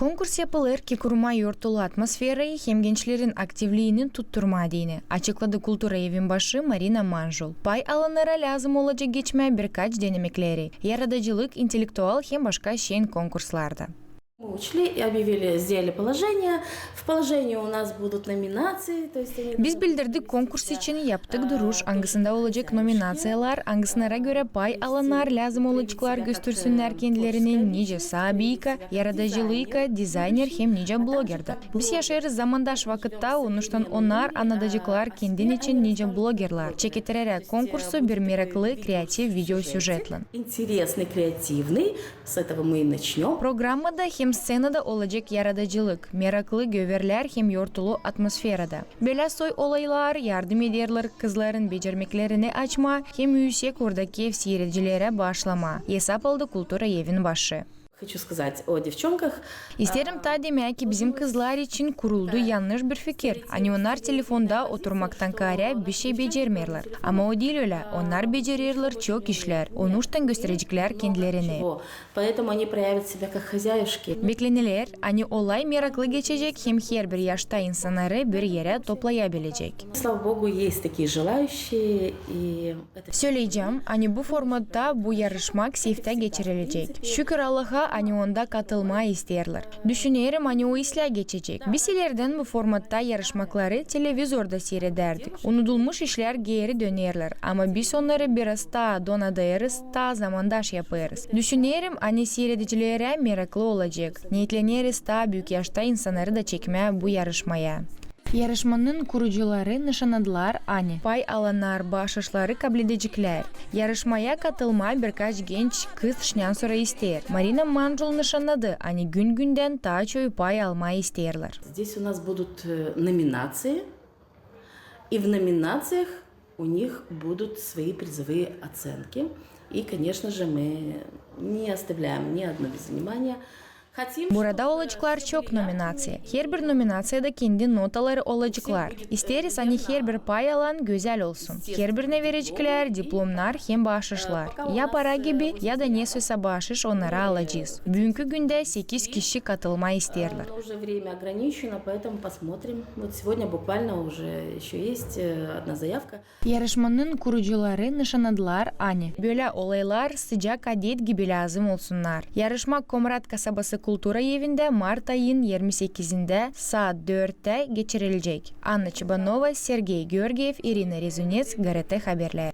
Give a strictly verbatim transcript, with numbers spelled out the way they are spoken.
Konkurs yapılêr ki kurmaa yortullu atmosferayı hem gençlerin aktivliini tutturmaa deyni, açıkladı kultura evin başı Marina Manjul. Pay alannara lääzım olacek geçmää birkaç denemekleri, yaradıcılık, intelektual hem başka şen konkurslarda. Мы учли и объявили, сделали положение. В положении у нас будут номинации, то есть они... Biz bildirdik konkurs için, yaptık duruş, angısında olacek nominaţiyalar, angısınara görä pay alannar lääzım olaceklar göstersünnär kendilerini nicä saabiika, yaradıcılııka, dizayner hem nicä bloger da. Biz yaşêêrız zamandaş vakıtta, onuştan onnar annadaceklar kendin için nicä blogerlar, çeketerä konkursu bir meraklı kreativ video süžetlän. Интересный, креативный. С этого мы и начнём. Programmada hem sţenada olacek yaradıcılık, meraklı göverlär hem yortulu atmosferada. Bölä soy olaylar yardım ederlär kızların becermeklerini açmaa hem üüsek urda kef siiredicilerä baaşlamaa, esap aldı kultura evin başı. Хочу сказать о девчонках. İsteerim taa demää, ki bizim kızlar için kuruldu yannış bir fikir. Ani onnar telefonda oturmaktan kaarä bişey becermeerlär. Ama o diil ölä, onnar becererlär çok işlär, onuştan göstereceklär kendilerini. Поэтому они проявят себя как хозяюшки. Bekleneler, ani olay meraklı geçecek hem herbir yaşta insannarı bir erä toplayabilecek. Слава богу, есть такие желающие, и это... Söleyecäm, ani bu formatta bu yarışmak seftä geçirilecek. Şükür Allaha, ani onda katılmaa isteerlär. Düşünerim, ani o islää geçecek. Biz ileridän bu formatta yarışmakları televizorda siiredärdik. Unudulmuş işlär geeri dönerlär, ama biz onnarı biraz taa donadêrız, taa zamandaş yapêrız. Düşünerim, ani siiredicilerä meraklı olacek. Neetleneriz taa büük yaşta insannarı da çekmää bu yarışmaya. Yarışmanın kurucuları nışannadılar, ani pay alannar baaşışları kabledeceklär. Yarışmaya katılmaa birkaç genç kız şnän sora isteer. Marina Manjul nışannadı, ani gün-gündän taa çoyu pay almaa isteerlär. Здесь у нас будут, э, номинации, и в номинациях у них будут свои призовые оценки. И, конечно же, мы не оставляем ни одну без внимания. Хотим, чтобы... Burada olaceklar çok nominaţiya. Herbir nominaţiyada kendi notaları olaceklar. İsteeriz, ani herbir pay alan gözäl olsun. Herbirinä vereceklär diplomnar hem baaşışlar. Ya para gibi, ya da nesoysa baaşış onnara alacez. Büünkü gündä sekiz kişi katılmaa isteerlär. Уже время ограничено, поэтому посмотрим. Вот сегодня буквально уже ещё есть, э, одна заявка. Yarışmanın kurucuları nışannadılar, ani bölä olaylar sıcak adet gibi lääzım olsunnar. Yarışma Komrat kasabası kultura evindä mart ayın irmi sekizindä saat dörttä geçirilecek. Anna Çıbanova, Sergey Georgiev, İrina Rezunets, GRT Haberlär.